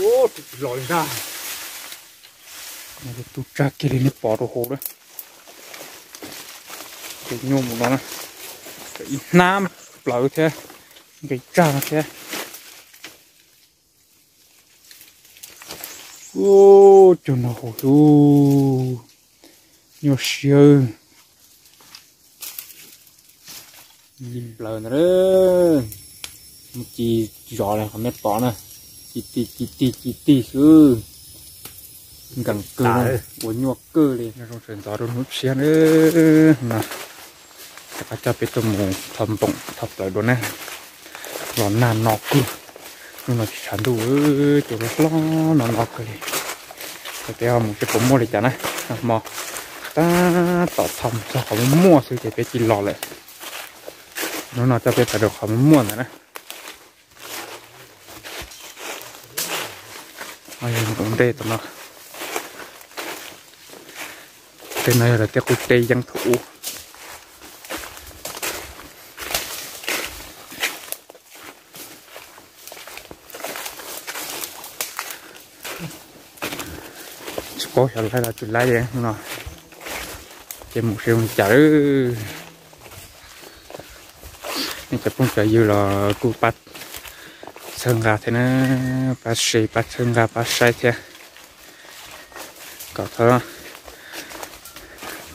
Ub, tsis los li ntag. Tub tsag kiag li nej pom rau hauv na. Ces nyuaj mus no na, ib hnab plawv thiab, nqis tsag no thiab. Ub, cov no hauv xwb, nyuaj siab. Li plawv ntawd, mus ci zov li qhov nej pom na, ci ti ci ti ci ti xwb, nkees kawg, ua nyuaj kawg li. Nyob zoo sawv ntxov rau hnub tshiab na, rov qab coj peb tuaj mus tho nploos tho plawv dua na. Los nag no kawg, hnub no tsis tshav ntuj, cua hlob hlob no no kawg li. Ces peb ho mus seb puas muaj li cas na, nag hmo tab tom tho mus txog qhov muaj muaj xwb ces peb cia li los lawm. Hnub no coj peb plawv rau qhov muaj muaj ntawd na. Ua ntej tom no, tej no yog lawv tej qub teb yeeb thaum ub. Tsis paub xyov laib los tsis laib li no, ces mus seb ua li cas lawm. Nej cov phooj cov ywg los kuj pab txhawb nqa thiab na, pab share pab txhawb nqa pab saib thiab, kom txhob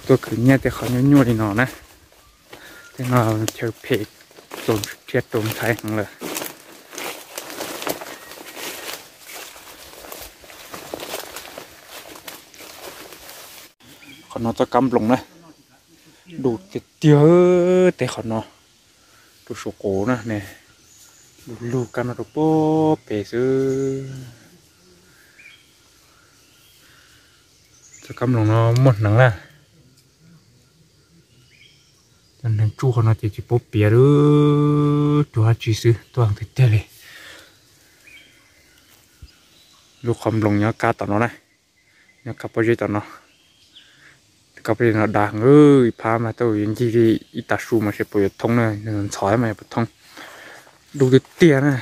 tuaj khwv nyiaj tej qhov nyuaj nyuaj li no na. Tej no chaw phem, txaus rhiab txaus ntshai heev lawm. Qhov no txoj kab nploos na, du tiag tiag, tej qhov no rau saum qus na ne, du lug kab no rau pob pem xwb. Txoj kab nploos no muaj hneev na. Cov hneev tsuj qhov no ces tsis paub piav li, cuag dab tsi xwb, tuaj heev tiag tiag li. Lub qhov nploos nyob kab tom no na, nyob kab pob zeb tom no. Kab pob zeb no dav heev, ib phab mas tau yuav ncig li ib tav su mas seb puas yuav thoob na, ntxhov mas yuav puas thoob. Du tiag tiag na.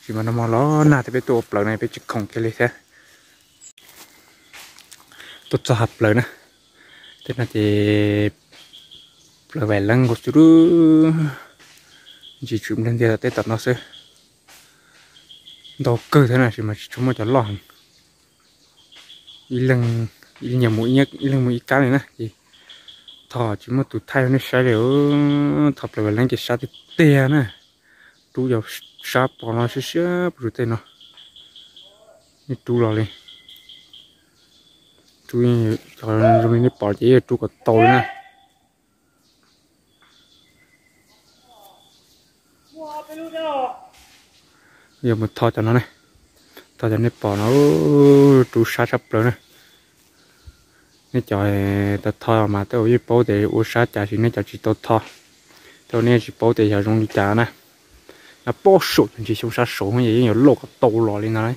Tsis mas no mo los nag thiab peb tuaj ua plaws no peb tsis khoom kiag li thiab. Tuaj txog hav plaws na, tej no ces plaws vaim leeb nkaus xwb, ntsis tsum nplej ntiag tej tom no xwb. Ntau kawg thiab na, tab sis mas tsis tshua muaj cov loj heev. Ib leeg, ib leeg mus, ib leeg mus ib kab li na ces thov tsis muaj tus thaij nej saib li. Thov plaws vaim leeb ces sab tiag tiag na. Rub yog sab pos no siab siab pus tej no, nej rub los li. Rub, zoo li nej pom ces rub kom tau li na. Yog mus tho cov no ne, tho cov nej pom no, rub sab tshaj plaws na. Nej cov tau tho mas tej zaum yeej paub tias ua sab cas, sis nej cov tsis tau tho, tej zaum nej tsis paub tias yog zoo li cas na. Nyob pob saum cov ntsis xyoob sab saud yeej yuav lauj kom tau los li ntawd.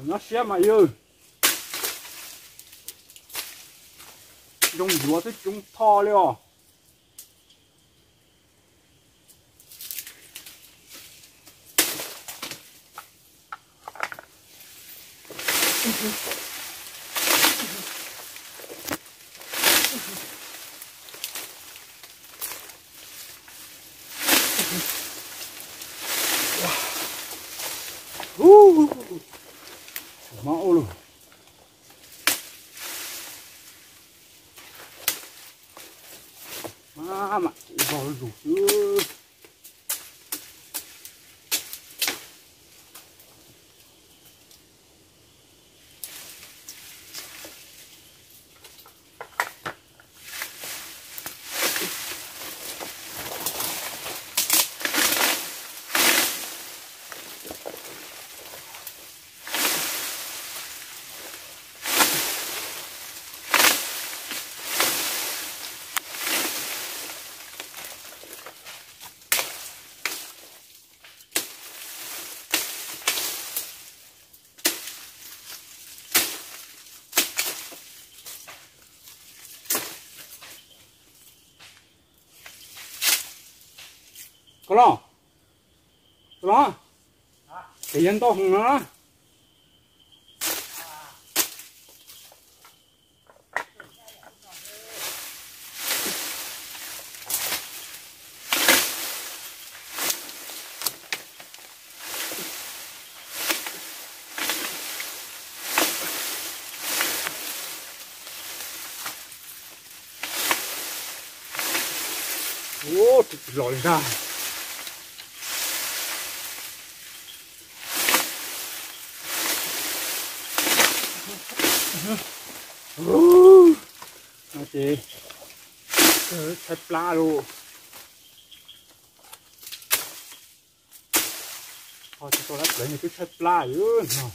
Nyob siab mas yog zoo yuav twb tsis zoo tho li os. Ub, mob ua luaj. Maj mam vog zuj zus xwb. Koj los, koj los, ces yog ntau heev no na. Ua, tsis los li ntag. No ces tshaib plab lauj. Ho tsis tau lab plawv no twb tshaib plab li no.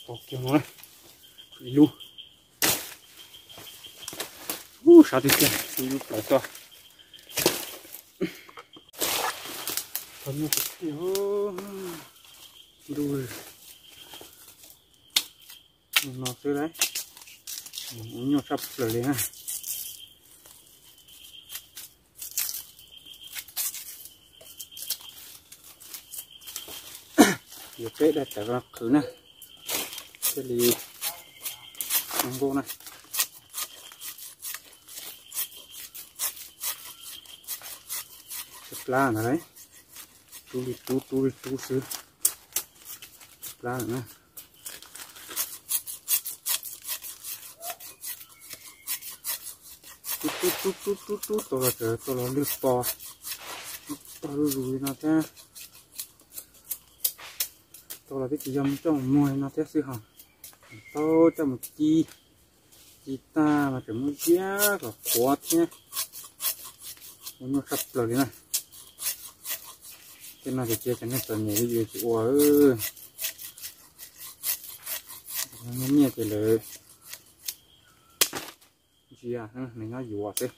Tau kiag no, ib lub. Ub, sab tiag tiag, ib lub plaws tuaj. Tau nyuaj tiag tiag, ntuj, no xwb lauj, ua nyuaj tshaj plaws li na. Yuav peb daim tawv los qhwv na, thiaj li zoo nkauj na. Tshaib plab ntag lauj, rub li rub, rub li rub xwb. Tshaib plab na. Rub rub rub rub rub rub tau los tseem tau los lwg pos, tau zuj zus li no thiab. Tau los twb tsis yog coj mus muag li no thiab xwb hos, tau coj mus ci, ci tag mas tseem muaj ziab kom qhuav thiab. Ua nyuaj tshaj plaws li na. Tej no ces cia cov neeg txom nyem li yus tsis ua. Nyiaj nyiaj ces lawv ntsia, nws nyob yuav xwb.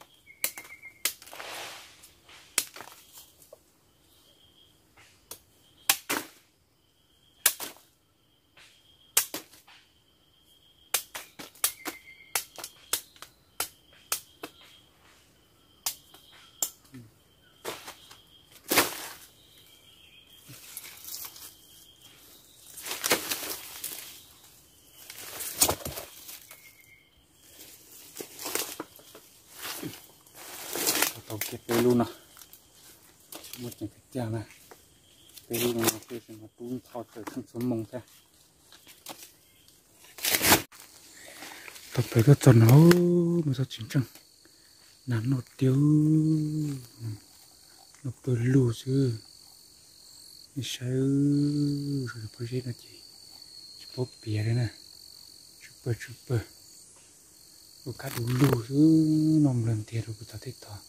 Tau kiag peb lub no, muaj ceem tiag tiag na. Peb lub no xwb mas rub ntxhov tawm tsheej xuab moos thiab. Tau plaws tuaj txog no, muaj txoj tsis ntseej, nag noj tiag, noj pawg lug xwb. Nej saib, pob zeb no ces tsis paub piav li na, tsw pawg tsw pawg, ua kab du lug xwb, noj nplawg ntiag rau kuv tog tej tog,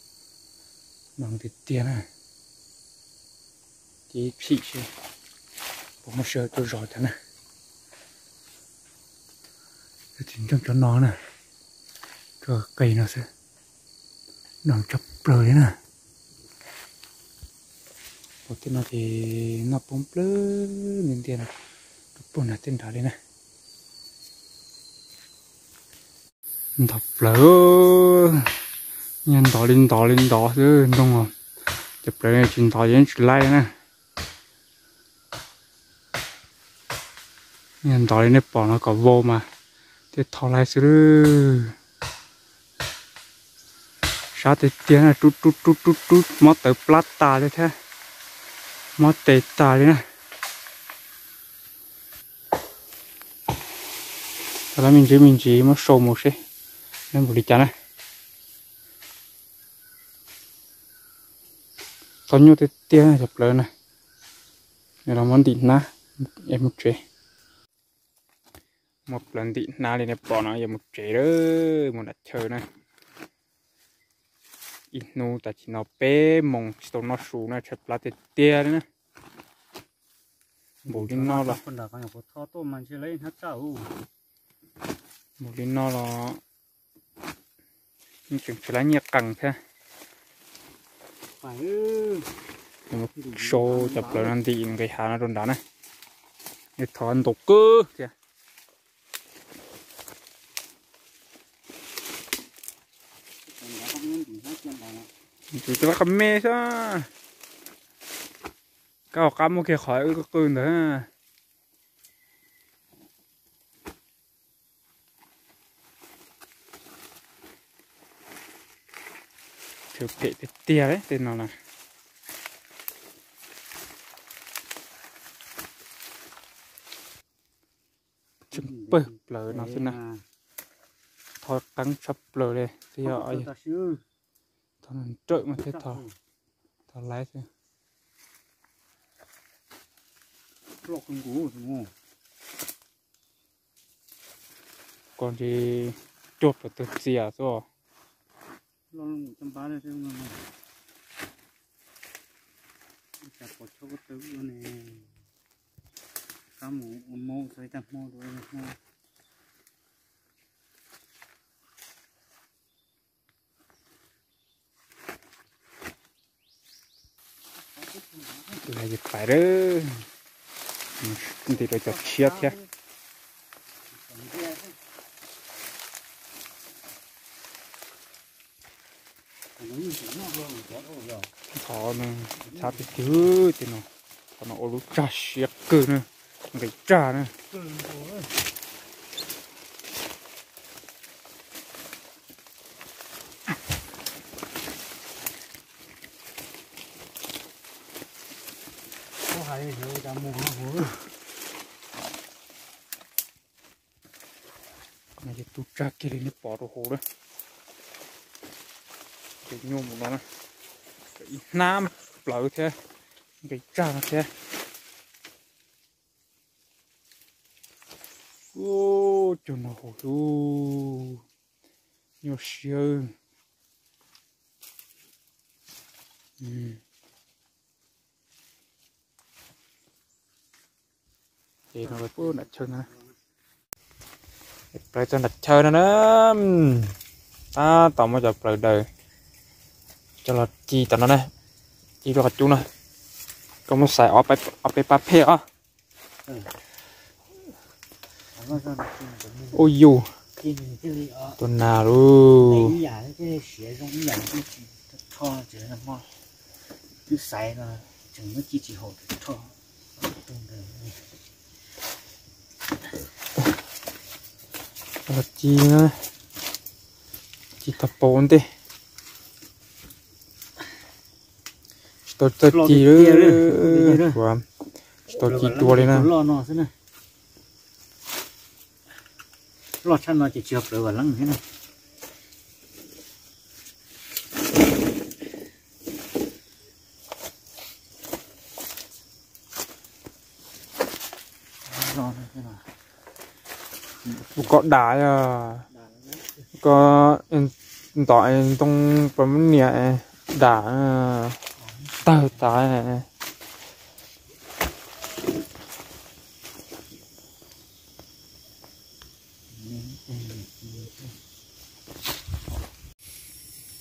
no tiag tiag na. Ces ib phim seb puas muaj sij hawm tuaj zov cov na. Tsis ntseej cov no na, cov qis no xwb, no tshaj plaws li na. Pom tej no ces noj poob plawg ntiag ntiag rau puag nram tej nrad li na. Ntov plaws, nyiag ntov li ntov li ntov xwb ntoo. Cov plaws tsis ntov ces tsis laib na. Nyiag ntov li nej pom no kom vau mas thiaj tho laib xwb. Sab tiag tiag na, rub rub rub rub rub mob tawv plab tas li thiab, mob tes tas li na. Tau lawm me ntsis me ntsis muab sau mus seb nws npaum li cas na. Txhob nyuaj tiag tiag cov plaws na. Nws los muab ntim hnab es mus tsev. Muab plaws ntim hnab li nej pom no yuav mus tsev lawm, mus nram chaw na. Ib hnub tam sim no peb moos tsis tau noj su na, tshaib plab tiag tiag li na. Npaum li no los, npaum li no los tseem tsis laib nyiaj qees thiab. Sau cov plaws no ntim nqis hav no rau nrad na, es thov ntaus kawg thiab. Tus cov qab me xwb, kab hauv qab muaj kiag qhov wb qw ntawd. Tshwm phem tiag tiag li tej no na. Tseem pawg plaws no xwb na. Thov qeeb tshaj plaws li twb yog thov nrawm mas thiaj thov laib xwb. Koj ntsis cuag plaws tug txias xwb. Pais lawm, nti rau cov tshiab thiab. Qhov no txhab tiag tiag, tej no, qhov no ua lub tsag siab kawg na, nqis tsag na. Qhov no ces tu tsag kiag li nej pom rau hauv na. Ces nyuaj mus no na, ib hnab plawv thiab, nqis tsag no thiab. Ua cas no hauv xwb, nyuaj siab. Ces no pub nram chaw no, plaws txog nram chaw no na, tab tom muab cov plaws daws coj los ci tom no na, ci rau qhov cub no. Koj muab xaiv ob peb pab phem os. Ub yus, tus nas lub. Twb xaiv no tseem muab ci tsis haum rho. Ci na, ci tag paus ua ntej. Tsis tau txawj ci, tsis tau ci dua li na. Loj tshaj no ces tsis yog plaws vam leeb thiab na. Koj dam, koj ntom ntoo pas muab nias dam tawg tas.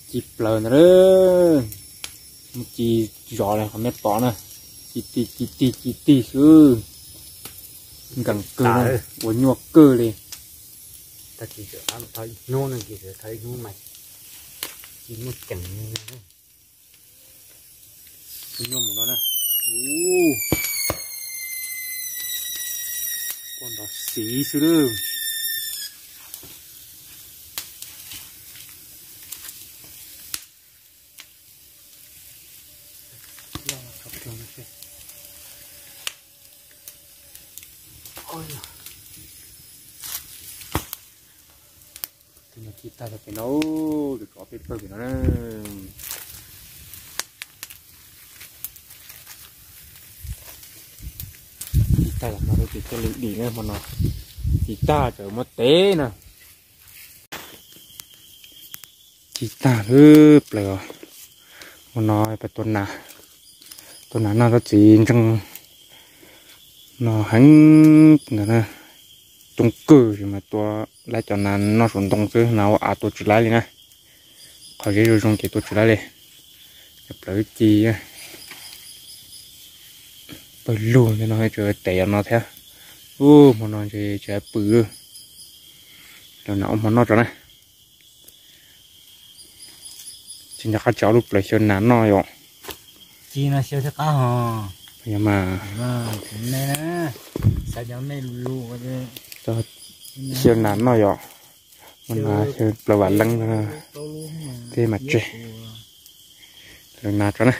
Ci plaws ntawd, mus ci zov li qhov nej pom na, ci tig ci tig ci tig xwb, nkees kawg, ua nyuaj kawg li. Tag kis tseem thov ib hnub no, kis tseem thov ib hnub mas tsis muaj ceem li no. Nyuaj mus no na. Ub, poj nrov xiv xwb lawm. Tus no ci tag los pem no, tus tsov peb pawg pem no na. Ci tag los no ces coj li dim na hmo no. Ci tag tseem muab tev na. Ci tag lawm plaws os. Hmo no peb tua nas, tua nas noj tab txiv ntseeg no heev ntawd na. Coob kawg mas tua lawv cov nas noj saum ntoo xwb, nas ua av tua tsis laib li na. Qhov zeb zoo zoo ces tua tsis laib li. Cov plaws ci pawg lug no tseem tev no thiab. Ub, hmo no ntshe tsis pw. Cov nas ua hmo noj tso na. Tsis nco qab tso lub plaws xyaw nas noj yom. Ci no xyaw thiab qab hos. Mas xyaw nas noj yom. Mas nas xyaw plaws vam leej tej mas tseg. Lawv nas tso na.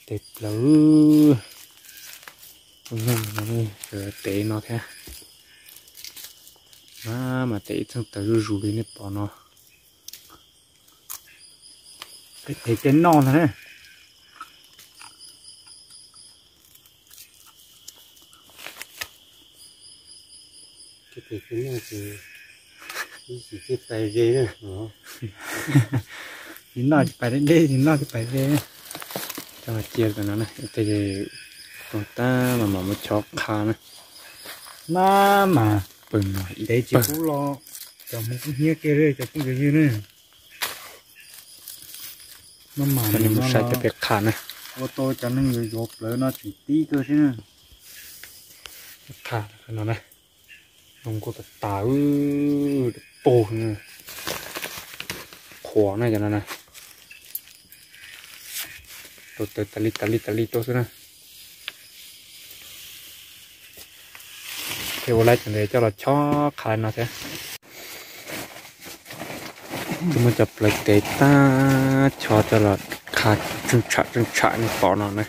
Tes plaws, tus nyuj no sawv tev no thiab. Mas mas tev ib txheej tawv zuj zus li nej pom no. Peb tev tej noj ntag na. Ces ib sim cej pais ze na. Tsis noj tsis pais deb deb, tsis noj tsis pais ze. Coj cia rau no na, tej tus tab mas mam mus chob qha na. Maj mam pw no ib tev tsis pub los, cov hmoov kub hnyiab kiag li cov phooj ywg na. Maj mam mus saib cov peb qha na. Ua tau cov neeg yuav yuav plawv no tseem tib kawg xwb na. Qha no na, zoo nkauj tas tas, pug qhuav na cov no na. Tau tawv tas li tas li tas li tuaj xwb na. Ces ua lawv cov ntawd coj los chob qha no thiab. Twb muab cov plawv tev tag chob coj los qha tseej tsham tseej tsham nej pom no na.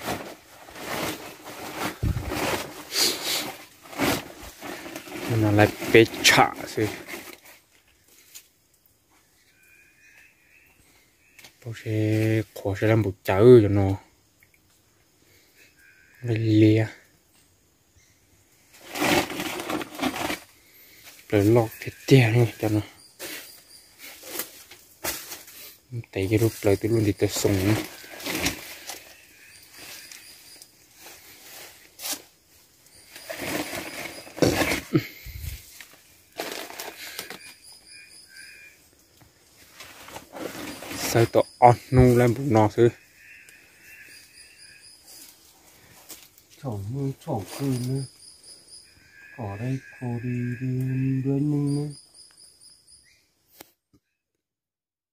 No lawv peb tsham xwb. Pab seb qhuav seb lab npaum cas cov no. Liab. Plaws loj tiag tiag cov no. Tev kiag lub plaws twb luaj nti taw xoo na. Xawb tau ob hnub lawm npaum no xwb.